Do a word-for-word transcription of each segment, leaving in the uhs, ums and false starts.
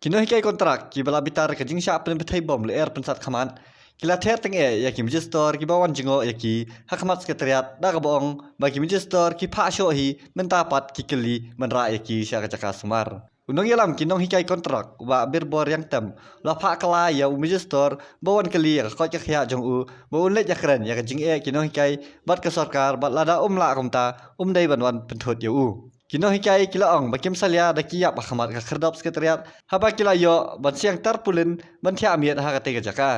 Ki nonghikai kontrak kiba la bitar ka jingshah pynpyrthei bom lyer pynsat khmat ki la ther tyngeh ïa ki magistrate kiba wan jngoh ïa ki ha khmat Secretariat da kaba ong ba ki magistrate ki phah shoh hi mynta pat ki kylli ban rah ïa ki sha ka jaka sumar. U nongïalam ki nonghikai kontrak u Bah Birbor Ïangtem u la phah kylla ïa u magistrate ba wan kylli ïa ka koit ka khiah jong u ba un leit ïakren ïa ka jingeh ki nonghikai bad ka sorkar bad lada um lah kumta um dei ban wan pynthut ïa u. Ki nonghikai ki la ong ba kim salia da ki ïap ha khmat ka khyrdop Secretariat haba ki la ïoh ban siang tarpaulin ban thiah miet ha katei ka jaka.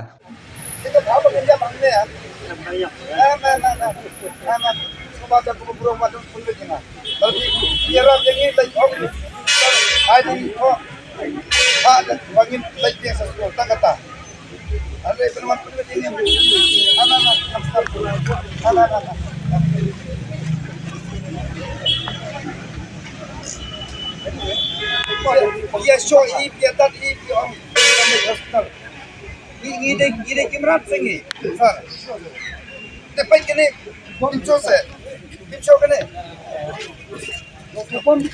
Ïa shoh i, ïa dat i, ïa ong. Ngi, ngi dei, ngi dei ki mrad se ngi. Sir. Te peit kane. Kim shoh se. Kim shoh kane.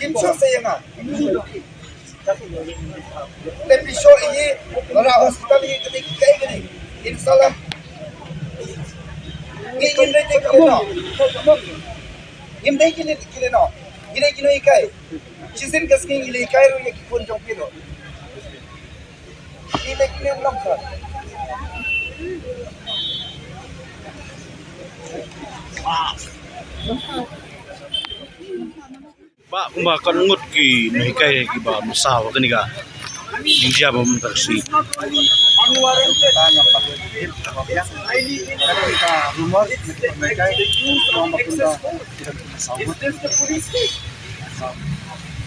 Kim shoh se ïa nga. Te phi shoh ïa ngi, la hospital ïa ngi, kane ki kai kane. Inshallah. Ngi, ngim dei te ki lehnoh. Ngim dei ki leh, ki lehnoh. Ngi dei ki nonghikai. Shisien ka sngi ngi leh hikai ruh ïa ki khun jong phi ruh. Ngi leh ki leh long ka. Ba kumba katngut ki nonghikai kiba mynsaw ha kane ka jingjia ba mynta ka sngi.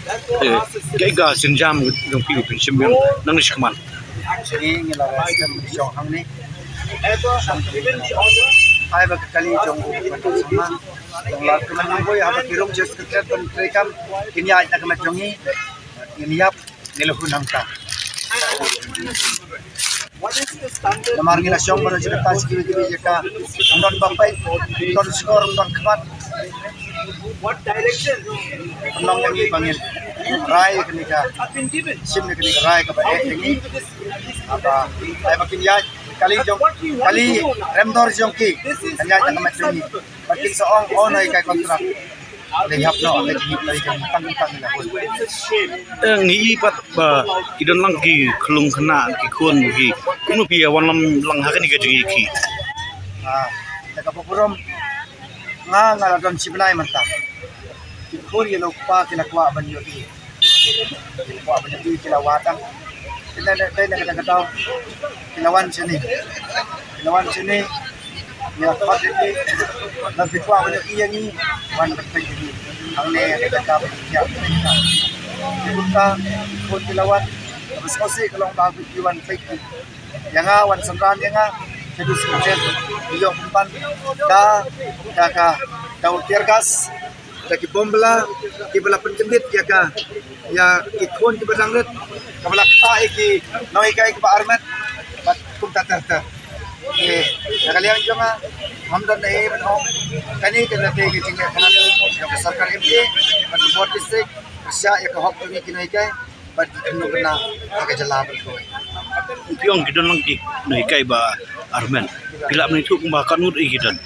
Eh, kaei ka sienjam jong phi ba phin shim biang nangne shakhmat? Ngi, ngi la rai skhem shong hangne. Ai ba ka kali jong u Bah Sangma. Jong la kumne ngi buh haba ki rung just ka klet ban trei kam kin ïaid na ka met jong ngi. Ngin ïap ngi la hun hangta. Namar ngi la shong baroh jingkata sha kiwei kiwei jaka. Ym don ba peit, ym don shkor, ym don khmat. Pynlong ïa ngi ba ngin rai ïa kane ka, shim ïa kane ka rai kaba eh ïa ngi. Haba ai ba kin ïaid kali jong, kali remdor jong ki kan ïaid na ka met jong ngi. Ba kin sa ong, oh, nonghikai kontrak. Leh hap noh, leh jingim, leh jingim tang tang ïa hun. Eh, ngi i pat ba ki don lang ki khlung khynnah ki khun ki. Kumno phi ïa wanlam lang ha kane ka jingïakhih? Ah, da kaba burom nga, nga la don shi bnai mynta. Ki khun ïa la u kpa ki la kwah ban ïohi. Ki la kwah ban ïohi, ki la wad tang. Ki la, dei na kata ka daw ki la wan shane. Ki la wan shane. Ïa, khot ïa ki. Lada phi kwah ban ïohi ïa ngi, wan ban peit ïa ngi. Hangne ka jaka ba ngi ïa. Kumta, khun ki la wan. Kaba sngewsih ka long ba phi wan peit ïa nga, wan synran ïa nga. Ka dei sngewsih ïoh pynban da, da ka, da u tear gas. Da ki bom bala kiba la pynkyndit ïa ka, ïa ki khun kiba dang rit, kaba la ktah ïa ki nonghikai kiba armet bad kumta ter ter. Te na ka liang jong nga ngam don ei ban ong. Kane ka dei ka jingleh palat jong ka sorkar M P A bad ka bor district, pyrshah ïa ka hok jong ngi ki nonghikai. Bad ki khynnah ha ka jylla baroh kawei. Phi ong ki don lang ki nonghikai ba armet. Phi lah ban ïathuh kumba katngut ei ki don?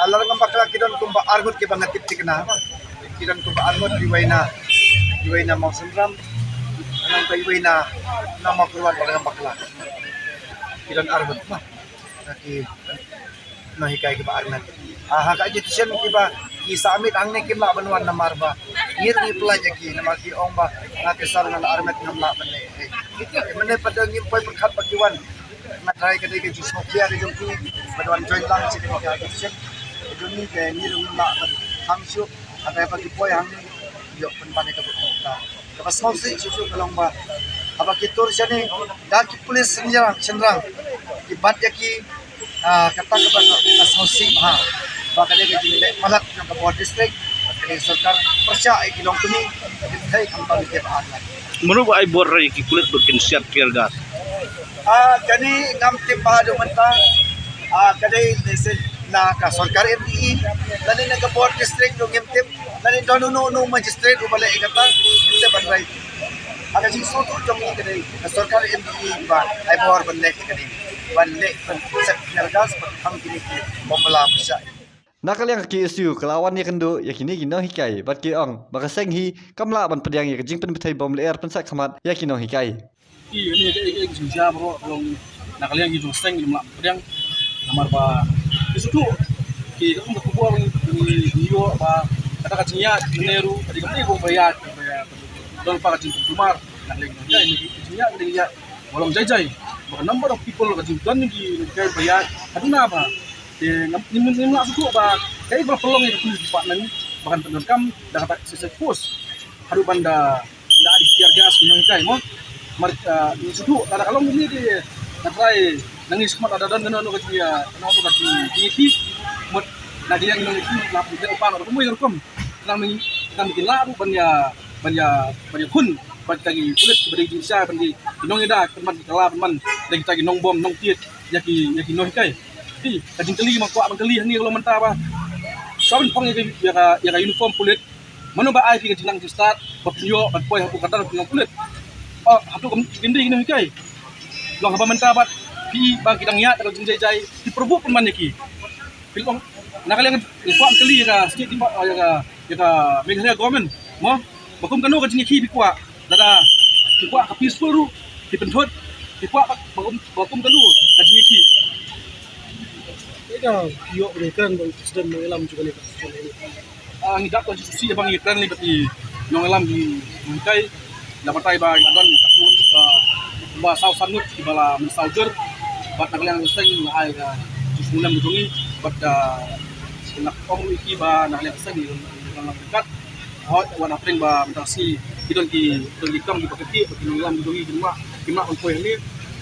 Ah, lada ngam bakla ki don kumba arngut kiba nga tip thikna. Ki don kumba arngut, iwei na, iwei na Mawsynram. Nangta iwei na, na Mawkyrwat lada ngam bakla. Ki don arngut ma. Ki nonghikai kiba armet. Ah, ha ka agitation kiba ki submit hangne kim lah ban wan namar ba ngi ruh ngi pyllait ïa ki namar ki ong ba nga te sir nga la armet ngam lah ban leh. Te mynne pat da ngim poi pyrkhat ba ki wan. Nga trai ka dei ka jingsngewkhia ka jong ki ban wan join lang sha kane ka agitation. Ka jong ngi te ngi ruh ngim lah ban khang shuh. Hynrei ba ki poi hangne ïoh pynban ïa ka bynta. Kaba sngewsih shuh shuh ka long ba haba ki tur shane da ki pulit shynrang, shynrang ki bat ïa ki, ah, kata kaba nga sngewsih bha ba ka dei ka jingleh palat jong ka bor district, ka dei sorkar pyrshah ïa ki longkmie, ki thei khamtam ïa ki ba ar. Mano ba ai bor ïa ki pulit ba kin siat tear gas? Ah, kane ngam tip bha haduh mynta. Ah, ka dei na ka sorkar M D E lane na ka bor district ruh ngim tip. Lane don uno uno magistrate uba leh ïa kata, ngim tip ban rai. Ha ka jingsngewthuh jong ngi ka dei ka sorkar M D A ba ai bor ban leh ïa ka dei ban leh ban set tear gas ban khang kine ki bom bala pyrshah. Na ka liang ka K S U ka la wan ïakynduh ïa kine ki nonghikai bad ki ong ba ka seng hi kam lah ban pdiang ïa ka jingpynbthei bom lyer pynsah khmat ïa ki nonghikai. Ki ni ka ek ek jingja bro long na ka liang ki jong seng ki lam pdiang namar ba ki sutu ki ka kum ka kubur ni ni yo ba kata ka jingïa ni ru ka di ka ni ko ba ya ba ya don pa ka jingtumar na ka liang ka ni ka jingïa ni ya ba long jai jai ba ka number of people ka jingdon ni ki ni ka ba ya ka duna ba te ngam ni ni la sutu ba kai ba pelong ni ku pa nan ba kan pendon kam da kata sese force haduh banda da di tear gas ni kai mo mar ni sutu da ka long ni di na trai nang ni semat ada don kena no ka dia kena no ka dia di ti mot na dia nang ni la pu de pa no ko mo rukom nang ni nang ni la ru ban ya ban ya ban ya khun ban ta gi pulit ban di sa ban di nong ida ban kala ban da kita gi nong bom nong tiet ya ki ya ki nong kai ti ka jingkali ma kwa ban kali ni kalau menta ba sa ban phong ya ka ya ka uniform pulit mano ba ai phi ka jingnang jingstad ba pynïoh ban poi ha ka dang pynïoh pulit. Oh hatu kam kindi ni kai long haba menta ba phi ba ki dang ïa ka jingjai jai phi perbu pynman ya ki phi long na ka liang ni kwah kali ya ka state di ba ya ka ya ka Meghalaya government mo ba kum kano ka jingki phi kwah lada phi kwah ka peaceful ru phi pynthut phi kwah ba kum ba kum kano ka jingki. Ida yo ni kan bang president Nongïalam juga ni. Ah ngi dak ko si bang ngi plan ni bati Nongïalam di mungkai la batai ba ngi don ka pun ba saw sanut ki bala mun saw jur bat na ka liang seng la ai ka jus mulam jong ngi bat ka nak ong iki ba na ka liang seng ngi lam kat hot wan apring ba menta si ki don ki don ki kam ki pakati ba ki Nongïalam jong ngi ki ma ki ma on poi ni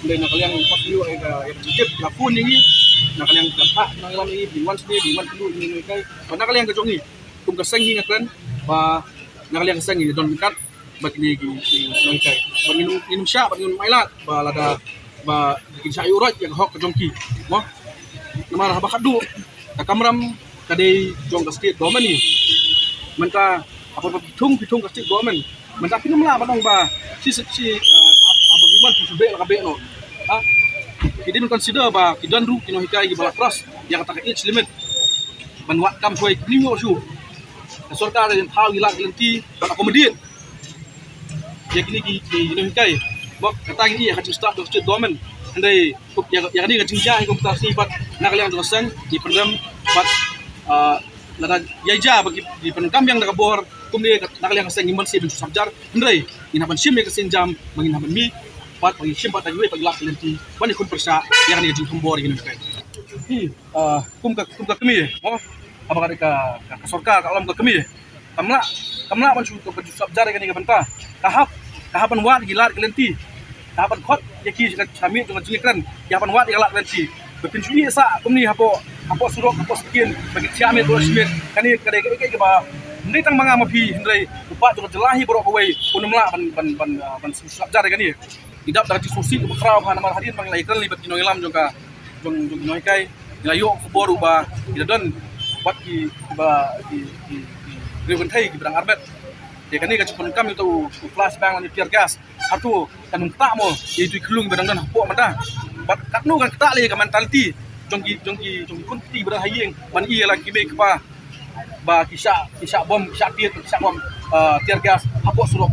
ndai na ka liang pas ni ai ka ya jip la pun ni na ka liang ka pa na ka liang ni di wan sni di wan tu ni kai ba na ka liang ka jong ngi kum ka seng hi nga kren ba na ka liang ka seng hi don kat ba kini ki nong kai ba ngin ngin sha ba ngin mai lat ba lada ba kin sha yu rot ya ka hok ka jong ki mo namar haba khadu ka kamram ka dei jong ka state government ni menta apa ba thung ki thung ka state government menta phi namla ba dong ba si si haba bi man tu be la ka be no ha ki din consider ba ki dan ru ki no hikai ki bala cross ya ka ta ka age limit ban wat kam shuwai ki ni yo shu ka sorkar ka thaw ïa la ka lynti ban accommodate ïa kine ki ki nonghikai. Bok kata ngi ïa ka jingstad dong state government hynrei ya ya kane ka jingjia hi kum ta si bad na ka liang jong ka seng ngi pynrem bad lada ïa ja ba ki pynrem kam biang da ka bor kumne na ka liang ka seng ngi man si ban shu sabjar hynrei ngi na ban shim ïa ka seng jam ba ngi na ban mi bad ba ngi shim bad da ngi wei bad la ka lynti ban ïa khun pyrshah ïa kane ka jingkhambor ïa ki nonghikai. Hi kum ka kum ka kmie mo haba ka ka ka sorkar ka lom ka kmie kam lah kam lah ban shu ban shu sabjar ïa kane ka bynta ka hap ka hap ban wad ïa ki lad ki lynti ka hap ban khot ïa ki ka chami jong ka jingkren ïa ban wad ïa ki lad ki lynti ba phin shu ïa sa kumni hapo hapo surok hapo skin ba ki chami jong ka jingkren kane ka dei ka ka ba ndai tang manga ma phi hynrei u pa jong ka jylla hi baroh kawei u nym lah ban ban ban ban shu sabjar ïa kane. Ngi dap da ka jingsngewsih kaba khraw ha namar hadien ba ngi la ïakren li bad ki nongïalam jong ka jong jong ki nonghikai ngi la ïoh khubor u ba ngi la don wat ki ba ki ki briew kynthei ki ba dang armet. Te kane ka jingpynkam ïa uta u flashbang lane tear gas hato kan ym ktah mo ïa itu i khlung ba dang don hapoh mynta. Bad katno kan ktah lei ka mentality jong ki jong ki jong ki khun kti ba dang ha ïing ban ïa la ki mei kpa ba ki shah ki shah bom ki shah tiet ki shah bom tear gas hapoh surok.